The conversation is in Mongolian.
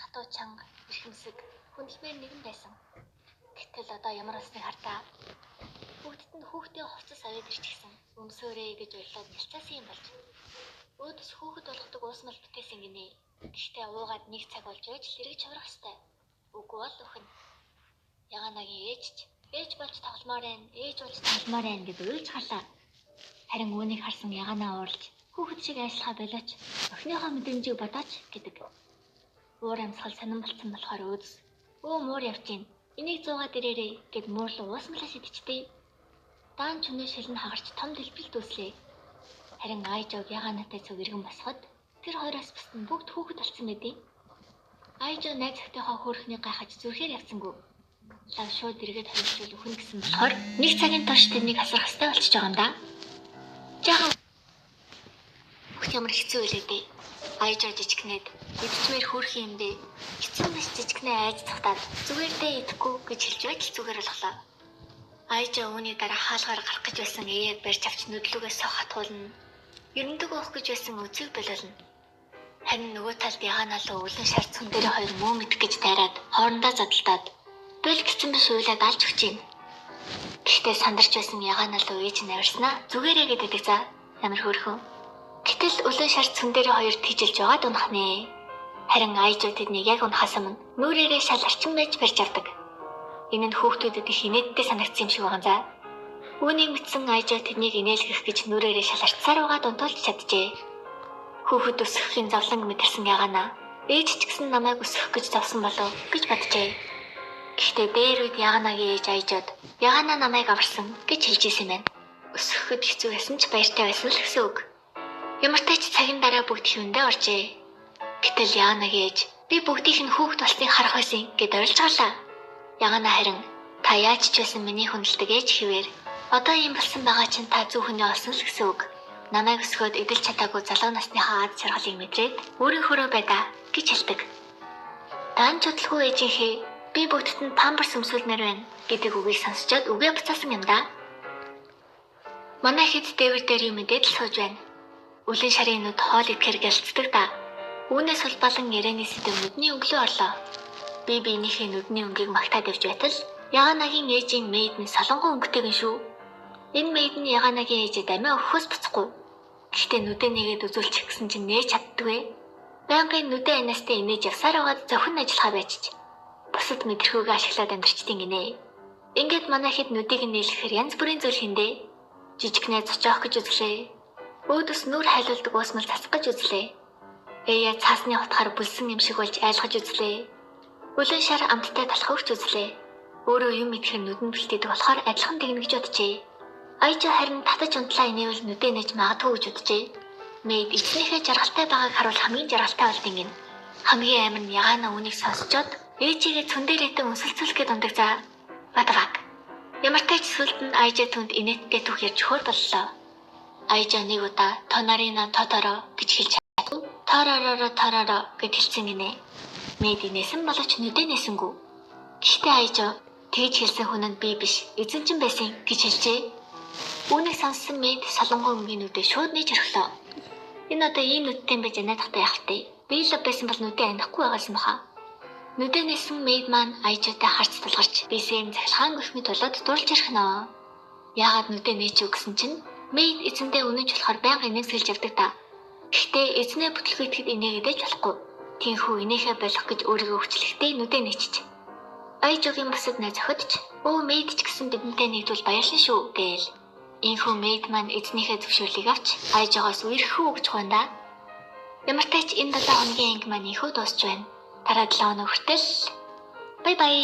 Хатуу чанга, эрхэмсэг, хүндлэмээр нэгэн байсан. Гэтэл одоо ямар болсныг хартаа. Бүгдд нь хүүхдийн хувцас аваад ирчихсэн. Өмсөөрэй гэж уйлаад нялцаасан юм болж. Өөдөс хүүхэд болгодог уусмал бүтээсэн гинэ. Гэхдээ уугаад нэг цаг болж байж л эргэж хаврах ёстой. Үгүй бол өхөн. Яганагийн ээж ч ээж болж тогломоор байна, ээж болж тогломоор байна гэд уйлж гарлаа. Харин үүнийг харсан Яганаа ууралж хүүхэд шиг айслахаа болооч охиныхоо мэдрэмжийг бодооч гэдэг. Уур амьсгал сонин болцсон болохоор өөдөс өө муур явж гин. Энийг зуугаад ирээрэй гэд муурлуу уусмалаа шидчихтэй. Даан чүнээ шилэн хагарч том дэлбэлт үүслээ. Харин Айжог Яганаатай цуг иргэн босоход тэр хоёроос бусд нь бүгд хүүхэд болсон байдیں۔ Айжо найз охидынхоо хөөрхнийг гайхаж зүрхээр явцсангүй. Лав шууд эргээд хоёрчул өхөн гэсэн болохоор нэг цагийн турш тэрнийг асрах ёстой болчихж байгаа юм да. Жаахан хүүхд ямар хэцүү байлээ дээ. Айжо жижигнээд идчмээр хөөрхөн юм дээ. Хэцүү биш жижигнээ айж цухтаад зүгээр дээ идэхгүй гэж хэлж байж л зүгээр болголоо. Айжо үүний дараа хаалгаар гарах гэж байсан ээяг барьж авч нүдлүүгээ сох хатгуулна. Ерөндөг уух гэж байсан үзэг болиулна. Харин нөгөө талд яганаалуу өвлөн шар цүн дээр хоёр муу мэдэх гэж тайраад хоорондоо задалтаад бэл гэсэн биш уйлаад алж өгч юм. Гэхдээ сандарч байсан яганаалуу ээж нь авирснаа зүгээрээ гэдэг за ямар хөөрхөн. Гэтэл өлөн шар цүн дээр хоёр тийжилж байгаад унах нэ. Харин Айжуу тэднийг яг унахаас өмнө нүрээрээ шал арчин байж барьж авдаг. Энэ нь хүүхдүүдэд их инээдтэй санагдсан юм шиг байгаа за. Үүнийг мэдсэн Айжуу тэднийг инээлгэх гэж нүрээрээ шал арчсаар байгаад унтуулж чаджээ. Хүүхэд өсөхийн зовлон мэдэрсэн ягаана. Ээж ч гэсэн намайг өсгөх гэж зовсон болов гэж боджээ. Гэхдээ дээр үед Яганагийн ээж Айжод Ягана намайг аварсан гэж хэлж исэн байна. Өсгөхөд хэцүү байсан ч баяртай байсан л гэсэн үг. Ямартай ч цагийн дараа бүгд хэвэндээ оржээ. Гэтэл Яганагийн ээж би бүгдийнх нь хүүхэд болсныг харах байсан гэд орилж гарлаа. Ягана харин та яаж ч байсан миний хүндэлдэг ээж хэвээр одоо ийм болсон байгаа чинь та зүүхнээ олсон л гэсэн үг. Намайг өсгөөд эдэлж чадаагүй залуу насныхаа ад жаргалыг мэдрээд өөрийнхөөрөө байдаа гэж хэлдэг. Даан чудлгүй ээжийнхээ би бүгдд нь памперс өмсүүлмээр байна гэдэг үгийг сонсчоод үгээ буцаасан юм да. Манай хэд дээвэр дээр юм мэдээд л сууж байна. Үлэн шарын нүд хоол идэхээр гялцдаг да. Үүнээс улбалан ярианы сэдэв нүдний өнгөлөө орлоо. Би биенийхээ нүдний өнгийг магтаад явж байтал Яганагийн ээжийн мэйд нь солонгон өнгөтэй гин шүү. Энэ мэйд нь Яганагийн ээжэд амиа өгөхөөс буцахгүй. Гэхдээ нүдэ нэгээд үзүүлчих гэсэн чинь нээж чаддгүй. Байнгын нүдэ анаастай инээж явсаар байгаад зохин ажиллахаа байчиж. Бусад мэдрэхүйгээ ашиглаад амьдарчдیں гинэ. Ингээд манай хэд нүдийг нь нийлэхээр янз бүрийн зүйл хийндэ. Жижигнээ цочоох гэж үзлээ. Өөдөс нүр хайлуулдаг уусмал цацах гэж үзлээ. Ээя цаасны утгаар бүлсэн юм шиг болж айлгаж үзлээ. Үлэн шар амттай талах өгч үзлээ. Өөрөө юм идэхээр нүдэнд бэлтээдэг болохоор адилхан тэгнэ гэж боджээ. Айжа харин татаж унтлаа инээвэл нүдэ нээж магадгүй гэж боджээ. Мэйд эцнийхээ жаргалтай байгааг харуул хамгийн жаргалтай болд ингэн. Хамгийн амар нь Ягаана үүнийг сонсчоод ээжигээ цүн дээрээтэй үнсэлцүүлэх гээд ундаг за. What the fuck? Ямартай ч сүлд нь Айжа түнд инээдтэй түүх ярьж өгөхөр боллоо. Айжа нэг удаа Тонарина Тоторо гэж хэлж чадгүй. Тороророо торороо гэд хэлсэн гинэ. Мэйд инээсэн боловч нүдэ нээсэнгүй. Гэхдээ Айжа тэгж хэлсэн хүн нь би биш, эзэн чинь байсан гэж хэлжээ. Үүнийг сонссон Мэйд солонгон өнгийн нүдээ шууд нээж орхилоо. Энэ одоо ийм нүдтэй юм байж анайдахтай яах вэ? Би л байсан бол нүдээ анихгүй байгаасан баха. Нүдээ нээсэн Мэйд маань Айжатай харц тулгарч бисэм цахилгаан гэх мэт болоод дурлж орхино. Яагаад нүдээ нээч үү гэсэн чинь Мэйд эзэндээ үнэнч болохоор байнга инээмсэглэж явдаг та. Гэхдээ эзнээ бүтлгүйтгэд инээгээдэж болохгүй. Тинхүү инээхэ болох гэж өөрийгөө хүчлэхдээ нүдээ нээчих. Айжогийн бусад найз охид ч өө Мэйд ч гэсэн бидэнтэй нэгдвэл баярлан шүү гээл. Ийхүү Мэйд маань эзнийхээ зөвшөөрлийг авч Айжогоос үерхүү өгч хуунда. Ямартай ч энэ 7 хоногийн анги маань ийхүү дуусч байна. Дараа 7 хоног хүртэл бай бай.